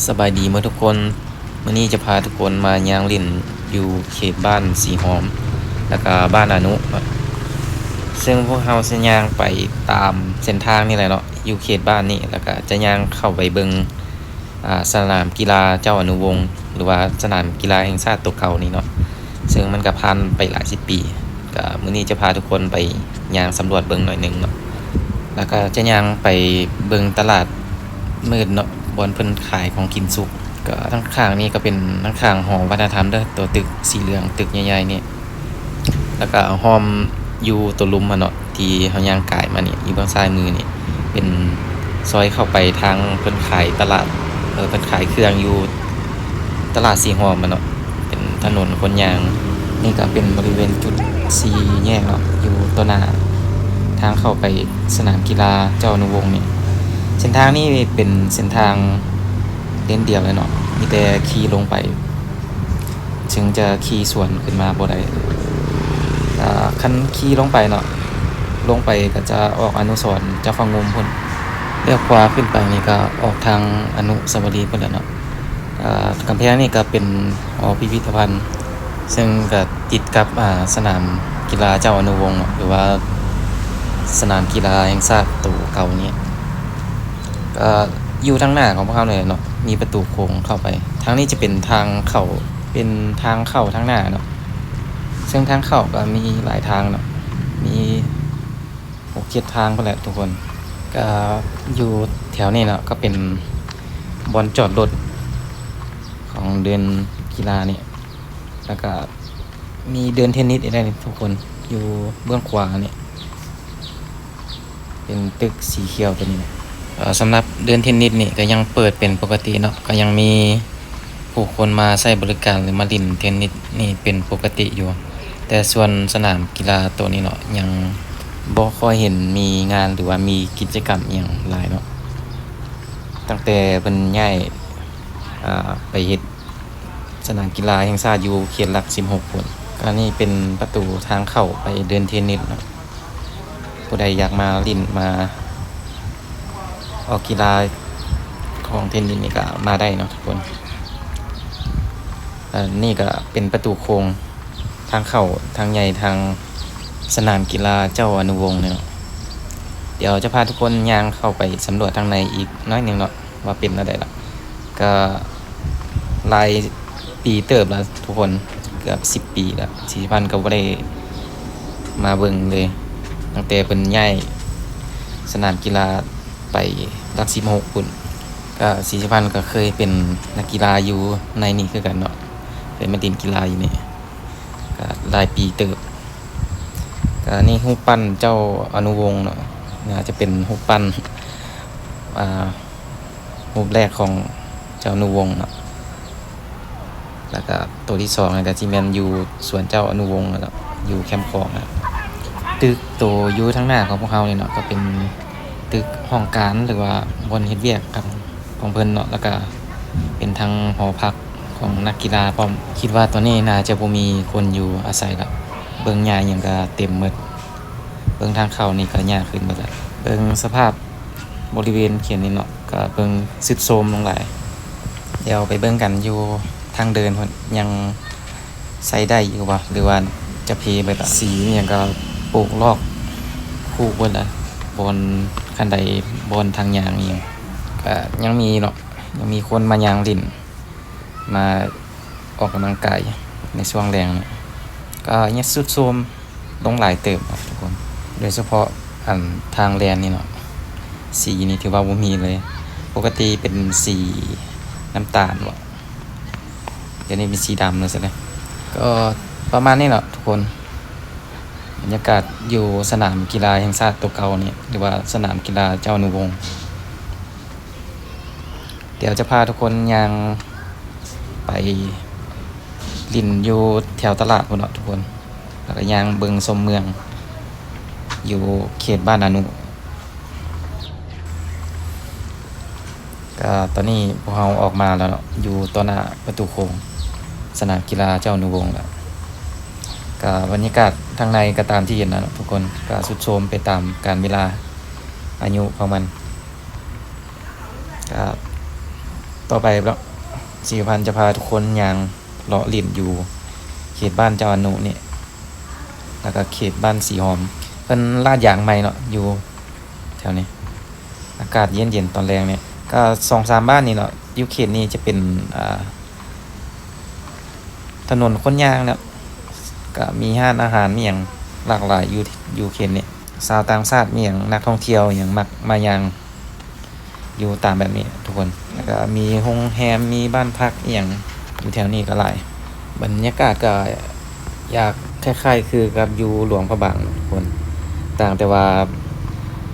ສະບາຍດີໝົດທຸກຄົນ, ມື້ນີ້ຈະພາທຸກຄົນມາຍ່າງຫຼິ້ນຢູ່ເຂດບ້ານສີຫອມ ແລ້ວກະບ້ານອານຸເນາະ, ເຊິ່ງພວກເຮົາຊິຍ່າງໄປຕາມເສັ້ນທາງນີ້ແຫຼະເນາະ ຢູ່ເຂດບ້ານນີ້ ແລ້ວກະຈະຍ່າງເຂົ້າໄປເບິ່ງ ອ່າ ສະໜາມກິລາເຈົ້າອະນຸວົງ ຫຼືວ່າສະໜາມກິລາແຫ່ງຊາດໂຕເກົ່ານີ້ເນາະ, ເຊິ່ງມັນກະຜ່ານໄປຫຼາຍສິບປີ. ກະມື້ນີ້ຈະພາທຸກຄົນໄປຍ່າງສຳຫຼວດເບິ່ງໜ້ອຍໜຶ່ງເນາະ, ແລ້ວກະຈະຍ່າງໄປເບິ່ງຕະຫຼາດມືດເນາະ ບ່ອນເພິ່ນຂາຍຂອງກິນສຸກ. ກະທາງຂ້າງນີ້ກະເປັນທາງຂ້າງຫໍວັດທະນະທຳເດີ ໂຕຕຶກສີເຫຼືອງ ຕຶກໃຫຍ່ໆນີ້, ແລ້ວກະອ້ອມຢູ່ໂຕລຸ່ມຫັ້ນເນາະ ທີ່ເຮົາຍ່າງກາຍມານີ້ ຢູ່ເບື້ອງຊ້າຍມືນີ້ ເປັນຊອຍເຂົ້າໄປທາງເພິ່ນຂາຍຕະຫຼາດ ເອີ ເພິ່ນຂາຍເຄື່ອງຢູ່ຕະຫຼາດສີຫອມຫັ້ນເນາະ, ເປັນຖະໜົນຄົນຍ່າງ. ນີ້ກະເປັນບໍລິເວນຈຸດສີ່ແຍກເນາະ ຢູ່ຕໍ່ໜ້າທາງເຂົ້າໄປສະໜາມກິລາເຈົ້າອະນຸວົງນີ້. ເສັ້ນທາງນີ້ເປັນເສັ້ນທາງເລນດຽວເລີຍເນາະ, ມີແຕ່ຂີ່ລົງໄປ ເຊິ່ງຈະຂີ່ສວນຂຶ້ນມາບໍ່ໄດ້. ອ່າ ຄັນຂີ່ລົງໄປເນາະ ລົງໄປກະຈະອອກອະນຸສອນເຈົ້າຟ້າງຸ່ມພຸ້ນ, ລ້ຽວຂວາຂຶ້ນໄປນີ້ກະອອກທາງອະນຸສາວະລີພຸ້ນແຫຼະເນາະ. ອ່າ ກຳແພງນີ້ກະເປັນຫໍພິພິທະພັນ ເຊິ່ງກະຕິດກັບ ອ່າ ສະໜາມກິລາເຈົ້າອະນຸວົງເນາະ ຫຼືວ່າສະໜາມກິລາແຫ່ງຊາດໂຕເກົ່ານີ້. ກະຢູ່ທາງໜ້າຂອງພວກເຮົານີ້ແຫຼະເນາະ ມີປະຕູໂຂງເຂົ້າໄປ. ທາງນີ້ຈະເປັນທາງເຂົ້າ ເປັນທາງເຂົ້າທາງໜ້າເນາະ, ເຊິ່ງທາງເຂົ້າກະມີຫຼາຍທາງເນາະ ມີຫົກເຈັດທາງພຸ້ນແຫຼະທຸກຄົນ. ກະຢູ່ແຖວນີ້ເນາະ ກະເປັນບ່ອນຈອດລົດຂອງເດີ່ນກິລານີ້, ແລ້ວກະມີເດີ່ນເທນນິດອີກແລ້ວນີ້ທຸກຄົນ ຢູ່ເບື້ອງຂວານີ້ ເປັນຕຶກສີຂຽວໂຕນີ້. ເອີ ສຳລັບເດີ່ນເທນນິດນີ້ກະຍັງເປີດເປັນປົກກະຕິເນາະ, ກະຍັງມີຜູ້ຄົນມາໃຊ້ບໍລິການ ຫຼື ມາຫຼິ້ນເທນນິດນີ້ເປັນປົກກະຕິຢູ່, ແຕ່ສ່ວນສະໜາມກິລາໂຕນີ້ເນາະ ຍັງບໍ່ຄ່ອຍເຫັນມີງານ ຫຼືວ່າມີກິດຈະກຳອີ່ຫຍັງຫຼາຍເນາະ, ຕັ້ງແຕ່ເພິ່ນຍ້າຍ ອ່າ ໄປເຮັດສະໜາມກິລາແຫ່ງຊາດຢູ່ເຂດຫຼັກສິບຫົກພຸ້ນ. ກະນີ້ເປັນປະຕູທາງເຂົ້າໄປເດີ່ນເທນນິດເນາະ. ຜູ້ໃດຢາກມາຫຼິ້ນ ມາອອກກິລາຂອງເທນນິດນີ້ກະມາໄດ້ເນາະທຸກຄົນ. ອັນນີ້ກະເປັນປະຕູໂຂງທາງເຂົ້າທາງໃຫຍ່ທາງສະໜາມກິລາເຈົ້າອະນຸວົງນີ້ເນາະ. ດຽວຈະພາທຸກຄົນຍ່າງເຂົ້າໄປສຳຫຼວດທາງໃນອີກໜ້ອຍໜຶ່ງເນາະ ວ່າເປັນແນວໃດລະ. ກະຫຼາຍປີເຕີບລະທຸກຄົນ ເກືອບສິບປີລະ ສີສຸພັນກະບໍ່ໄດ້ມາເບິ່ງເລີຍ ຕັ້ງແຕ່ເພິ່ນຍ້າຍສະໜາມກິລາໄປຫຼັກສິບຫົກພຸ້ນ. ກະສີສຸພັນກະເຄີຍເປັນນັກກິລາຢູ່ໃນນີ້ຄືກັນເນາະ, ເຄີຍມາຫຼິ້ນກິລາຢູ່ນີ້ ກະຫຼາຍປີເຕີບ. ກະນີ້ຮູບປັ້ນເຈົ້າອະນຸວົງເນາະ, ໜ້າຈະເປັນຮູບປັ້ນ ອ່າ ຮູບແລກຂອງເຈົ້າອະນຸວົງເນາະ, ແລ້ວກະໂຕທີສອງນີ້ກະຊິແມ່ນຢູ່ສວນເຈົ້າອະນຸວົງເນາະ ຢູ່ແຄມຂອງນະ. ຕຶກໂຕຢູ່ທາງໜ້າຂອງພວກເຮົານີ້ເນາະ ກະເປັນຕຶກຫ້ອງການ ຫຼືວ່າບ່ອນເຮັດວຽກຂອງເພິ່ນເນາະ, ແລ້ວກະເປັນທັງຫໍພັກຂອງນັກກິລາພ້ອມ. ຄິດວ່າຕອນນີ້ໜ້າຈະບໍ່ມີຄົນຢູ່ອາໄສລະ, ເບິ່ງຫຍ້າອີ່ຫຍັງກະເຕັມໝົດ, ເບິ່ງທາງເຂົ້ານີ້ກະຫຍ້າຂຶ້ນໝົດລະ. ເບິ່ງສະພາບ ບໍລິເວນເຂດນີ້ເນາະ ກະເບິ່ງຊຸດໂຊມລົງຫຼາຍ. ດຽວໄປເບິ່ງກັນຢູ່ທາງເດີ່ນພຸ້ນ ຍັງໃຊ້ໄດ້ຢູ່ບໍ່ ຫຼືວ່າຈະເພເບິດລະ. ສີອີ່ຫຍັງກະໂປກລອກຄຸເບິດລະ, ບ່ອນຄັນໄດ ບ່ອນທາງຍ່າງອີ່ຫຍັງກະຍັງມີເນາະ, ຍັງມີຄົນມາຍ່າງຫຼິ້ນ ມາອອກກຳລັງກາຍໃນຊ່ວງແລງນີ້ ກະຍັງຊຸດໂຊມ ລົງຫຼາຍເຕີບເນາະທຸກຄົນ, ໂດຍສະເພາະອັນທາງແລ່ນນີ້ເນາະ ສີນີ້ຖືວ່າບໍ່ມີເລີຍ. ປົກກະຕິເປັນສີນ້ຳຕານເນາະ, ດຽວນີ້ເປັນສີດຳແລ້ວຊັ້ນເດ. ກໍປະມານນີ້ເນາະທຸກຄົນ, ບັນຍາກາດຢູ່ສະໜາມກິລາແຫ່ງຊາດໂຕເກົ່ານີ້ ຫຼືວ່າສະໜາມກິລາເຈົ້າອະນຸວົງ. ດຽວຈະພາທຸກຄົນຍ່າງໄປຫຼິ້ນຢູ່ແຖວຕະຫຼາດພຸ້ນເນາະທຸກຄົນ, ແລ້ວກະຍ່າງເບິ່ງຊົມເມືອງຢູ່ເຂດບ້ານອານຸ. ກະຕອນນີ້ພວກເຮົາອອກມາແລ້ວເນາະ, ຢູ່ຕໍ່ໜ້າປະຕູໂຂງສະໜາມກິລາເຈົ້າອະນຸວົງແລ້ວ. ກະບັນຍາກາດທາງໃນກະຕາມທີ່ເຫັນແລ້ວເນາະທຸກຄົນ, ກະຊຸດໂຊມໄປຕາມການເວລາ ອາຍຸຂອງມັນ. ກະ ຕໍ່ໄປເນາະ ສີສຸພັນຈະພາທຸກຄົນຍ່າງເລາະຫຼິ້ນຢູ່ເຂດບ້ານເຈົ້າອະນຸນີ້ ແລ້ວກໍເຂດບ້ານສີຫອມ. ເພິ່ນລາດຢາງໃໝ່ເນາະ ຢູ່ແຖວນີ້ ອາກາດເຢັນໆ ຕອນແລງນີ້. ກໍສອງສາມບ້ານນີ້ເນາະ ຢູ່ເຂດນີ້ຈະເປັນ ອ່າ ຖະໜົນຄົນຍ່າງເນາະ ກໍມີຮ້ານອາຫານມີຫຍັງຫຼາກຫຼາຍຢູ່ ຢູ່ເຂດນີ້. ຊາວຕ່າງຊາດມີຫຍັງ ນັກທ່ອງທ່ຽວຫຍັງມັກມາຍ່າງຢູ່ຕາມແບບນີ້ທຸກຄົນ. ແລ້ວກໍມີໂຮງແຮມ ມີບ້ານພັກອີ່ຫຍັງຢູ່ແຖວນີ້ກໍຫຼາຍ. ບັນຍາກາດກໍຢາກຄ້າຍໆຄືກັບຢູ່ຫຼວງພະບາງທຸກຄົນ ຕ່າງແຕ່ວ່າ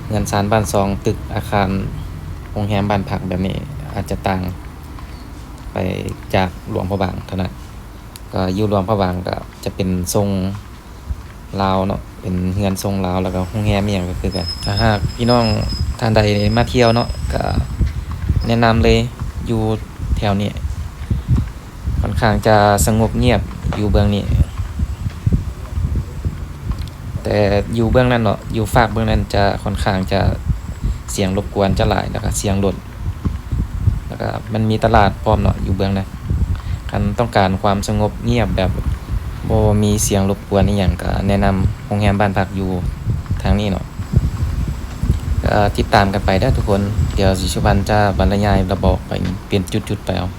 ເຮືອນຊານບ້ານຊ່ອງ ຕຶກອາຄານໂຮງແຮມ ບ້ານພັກແບບນີ້ອາດຈະຕ່າງ ໄປຈາກຫຼວງພະບາງເທົ່ານັ້ນ. ກໍຢູ່ຫຼວງພະບາງກໍຈະເປັນຊົງລາວເນາະ ເປັນເຮືອນຊົງລາວ ແລ້ວກໍໂຮງແຮມອີ່ຫຍັງກໍຄືກັນ. ຖ້າຫາກພີ່ນ້ອງທ່ານໃດມາທ່ຽວເນາະ ກໍແນະນຳເລີຍ ຢູ່ແຖວນີ້ຄ່ອນຂ້າງຈະສະຫງົບງຽບ ຢູ່ເບື້ອງນີ້. ແຕ່ຢູ່ເບື້ອງນັ້ນເນາະ ຢູ່ຟາກເບື້ອງນັ້ນຈະຄ່ອນຂ້າງຈະສຽງລົບກວນຈະຫຼາຍ ແລ້ວກະສຽງລົດ ແລ້ວກະມັນມີຕະຫຼາດພ້ອມເນາະ ຢູ່ເບື້ອງນັ້ນ. ຄັນຕ້ອງການຄວາມສະຫງົບງຽບແບບບໍ່ມີສຽງລົບກວນອີ່ຫຍັງ ກະແນະນຳໂຮງແຮມບ້ານພັກຢູ່ທາງນີ້ເນາະ. ກະຕິດຕາມກັນໄປເດີທຸກຄົນ ດຽວສີສຸພັນຈະບັນລະຍາຍ ແລ້ວບອກໄປເປັນຈຸດໆໄປເອົາ.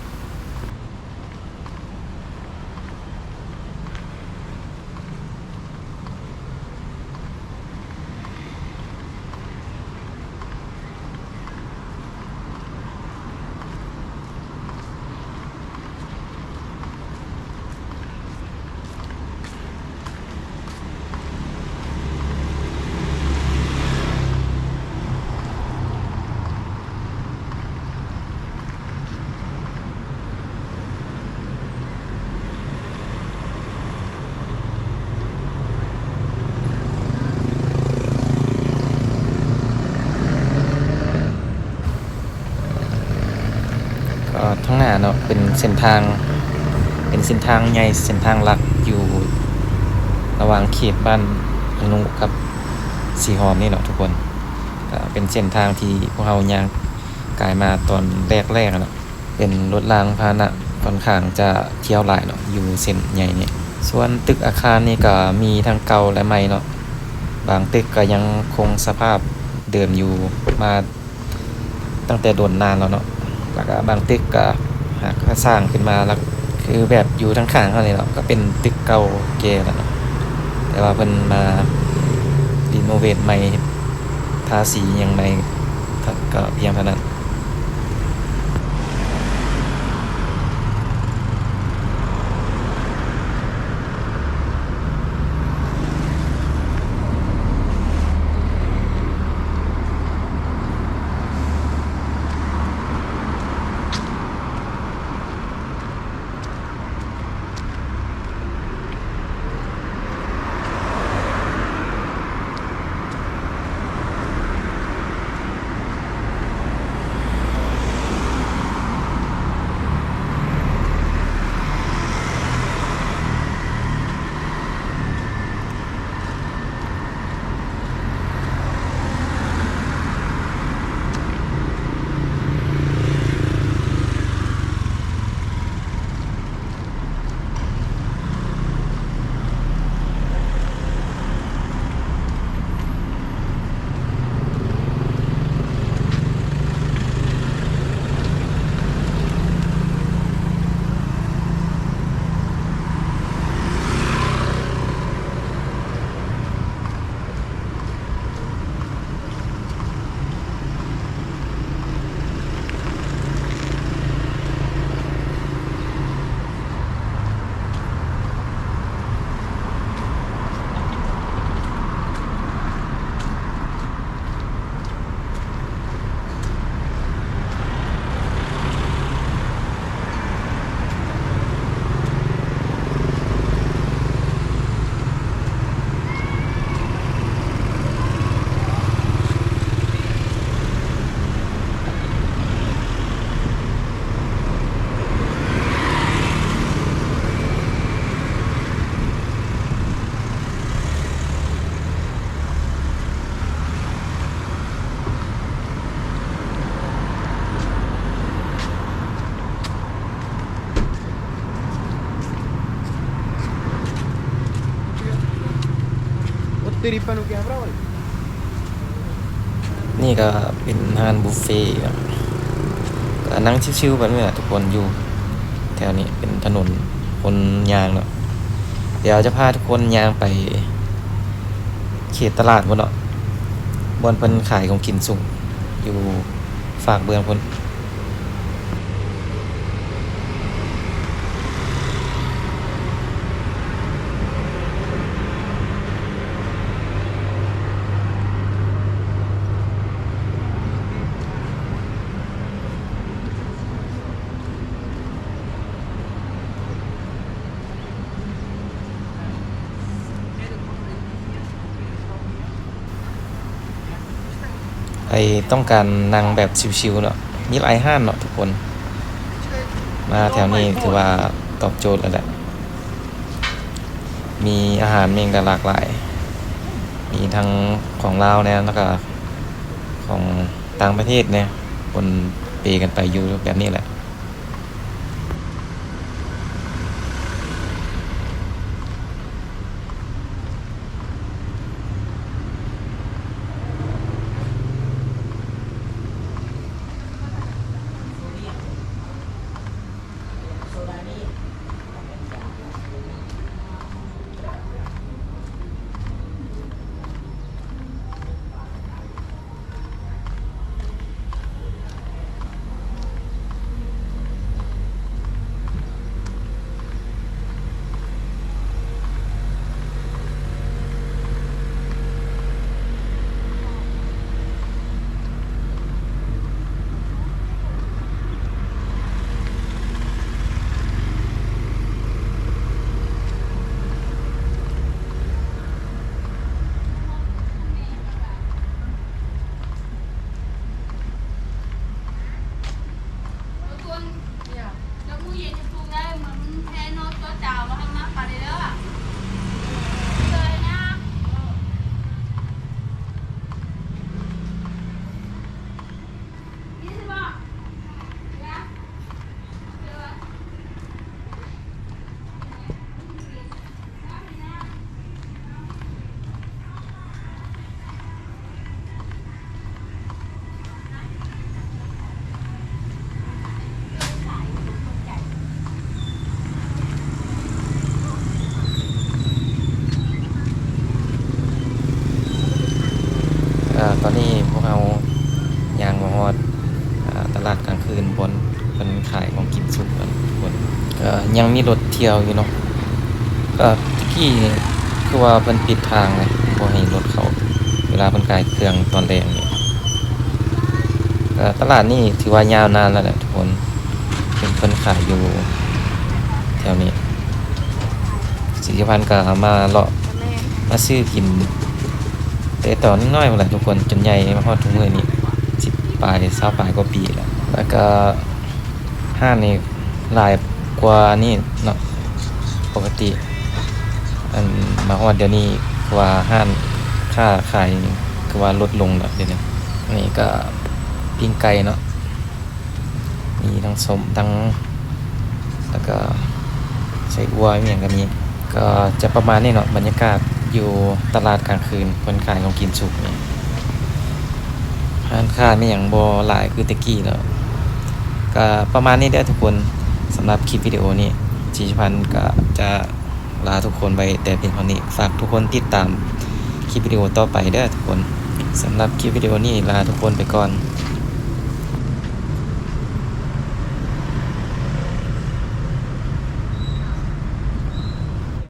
ກໍທາງໜ້າເນາະ ເປັນເສັ້ນທາງ ເປັນເສັ້ນທາງໃຫຍ່ ເສັ້ນທາງຫຼັກຢູ່ລະຫວ່າງເຂດບ້ານອະນຸກັບສີຫອມນີ້ເນາະທຸກຄົນ. ກໍເປັນເສັ້ນທາງທີ່ພວກເຮົາຍ່າງກາຍມາຕອນແລກໆຫັ້ນເນາະ. ເປັນລົດລາງພາຫະນະຂ້ອນຂ້າງຈະທ່ຽວຫຼາຍເນາະ ຢູ່ເສັ້ນໃຫຍ່ນີ້. ສ່ວນຕຶກອາຄານນີ້ກໍມີທັງເກົ່າ ແລະ ໃໝ່ເນາະ. ບາງຕຶກກໍຍັງຄົງສະພາບເດີມຢູ່ ມາຕັ້ງແຕ່ດົນນານແລ້ວເນາະ. ແລ້ວກໍບາງຕຶກກໍຫາກະສ້າງຂຶ້ນມາ ແລ້ວຄືແບບຢູ່ທາງຂ້າງເຮົານີ້ເນາະ ກໍເປັນຕຶກເກົ່າແກ່ແລ້ວເນາະ ແຕ່ວ່າເພິ່ນມາຣີໂນເວດໃໝ່ ທາສີຫຍັງໃໝ່ ກໍພຽງເທົ່ານັ້ນ. ເ Te ripano che avrò. ນີ້ກໍເປັນຮ້ານບຸບເຟເນາະ ກໍນັ່ງຊິວໆ ແບບນີ້ແຫຼະທຸກຄົນ. ຢູ່ແຖວນີ້ເປັນຖະໜົນຄົນຍ່າງເນາະ. ດຽວຈະພາທຸກຄົນຍ່າງໄປເຂດຕະຫຼາດພຸ້ນເນາະ ບ່ອນເພິ່ນຂາຍຂອງກິນສຸກ ຢູ່ຟາກເບື້ອງພຸ້ນ. ໄອ້ ຕ້ອງການນັ່ງແບບຊິວໆ ເນາະ ມີຫຼາຍຮ້ານເນາະທຸກຄົນ. ມາແຖວນີ້ຖືວ່າຕອບໂຈດແລ້ວແຫຼະ ມີອາຫານແມ່ງກະຫຼາກຫຼາຍ ມີທັງຂອງລາວແດ່ ແລ້ວກະຂອງຕ່າງປະເທດແດ່ ປົນເປກັນໄປຢູ່ແບບນີ້ແຫຼະ. ອາ ຕອນນີ້ພວກເຮົາຍ່າງມາຮອດ ອາ ຕະຫຼາດກາງຄືນ ບ່ອນເພິ່ນຂາຍຂອງກິນສຸກນັ້ນທຸກຄົນ. ກໍຍັງມີລົດທ່ຽວຢູ່ເນາະ ກໍຕະກີ້ນີ້ຄືວ່າເພິ່ນປິດທາງເລີຍ ບໍ່ໃຫ້ລົດເຂົ້າ ເວລາເພິ່ນຂາຍເຄື່ອງຕອນແລງນີ້. ກໍຕະຫຼາດນີ້ຖືວ່າຍາວນານແລ້ວແຫຼະທຸກຄົນ ເພິ່ນ ເພິ່ນຂາຍຢູ່ແຖວນີ້. ສີສຸພັນກໍມາເລາະ ມາຊື້ກິນ ແຕ່ຕອນນ້ອຍໆ ພຸ້ນແຫຼະທຸກຄົນ ຈົນໃຫຍ່ມາຮອດທຸກມື້ນີ້ ສິບປາຍ ຊາວປາຍກວ່າປີແລ້ວ. ແລ້ວກໍຮ້ານນີ້ຫຼາຍກວ່ານີ້ເນາະ ປົກກະຕິ ອັນ ມາຮອດດຽວນີ້ຄືວ່າຮ້ານຄ້າຂາຍຄືວ່າລົດລົງແລ້ວດຽວນີ້. ນີ້ກໍປີ້ງໄກ່ເນາະ ມີທັງສົ້ມ ທັງ ແລ້ວກໍໄສ້ອົ່ວ ອີ່ຫຍັງກໍມີ. ກໍຈະປະມານນີ້ເນາະ ບັນຍາກາດຢູ່ຕະຫຼາດກາງຄືນ ເພິ່ນຂາຍຂອງກິນສຸກນີ້ ຮ້ານຄ້າມີຫຍັງບໍ່ຫຼາຍຄືແຕ່ກີ້ແລ້ວ. ກໍປະມານນີ້ເດີທຸກຄົນ ສຳລັບຄລິບວິດີໂອນີ້ ສີສຸພັນກໍຈະລາທຸກຄົນໄວ້ແຕ່ພຽງເທົ່ານີ້. ຝາກທຸກຄົນຕິດຕາມຄລິບວິດີໂອຕໍ່ໄປເດີທຸກຄົນ. ສຳລັບຄລິບວິດີໂອນີ້ລາທຸກຄົນໄປກ່ອນ.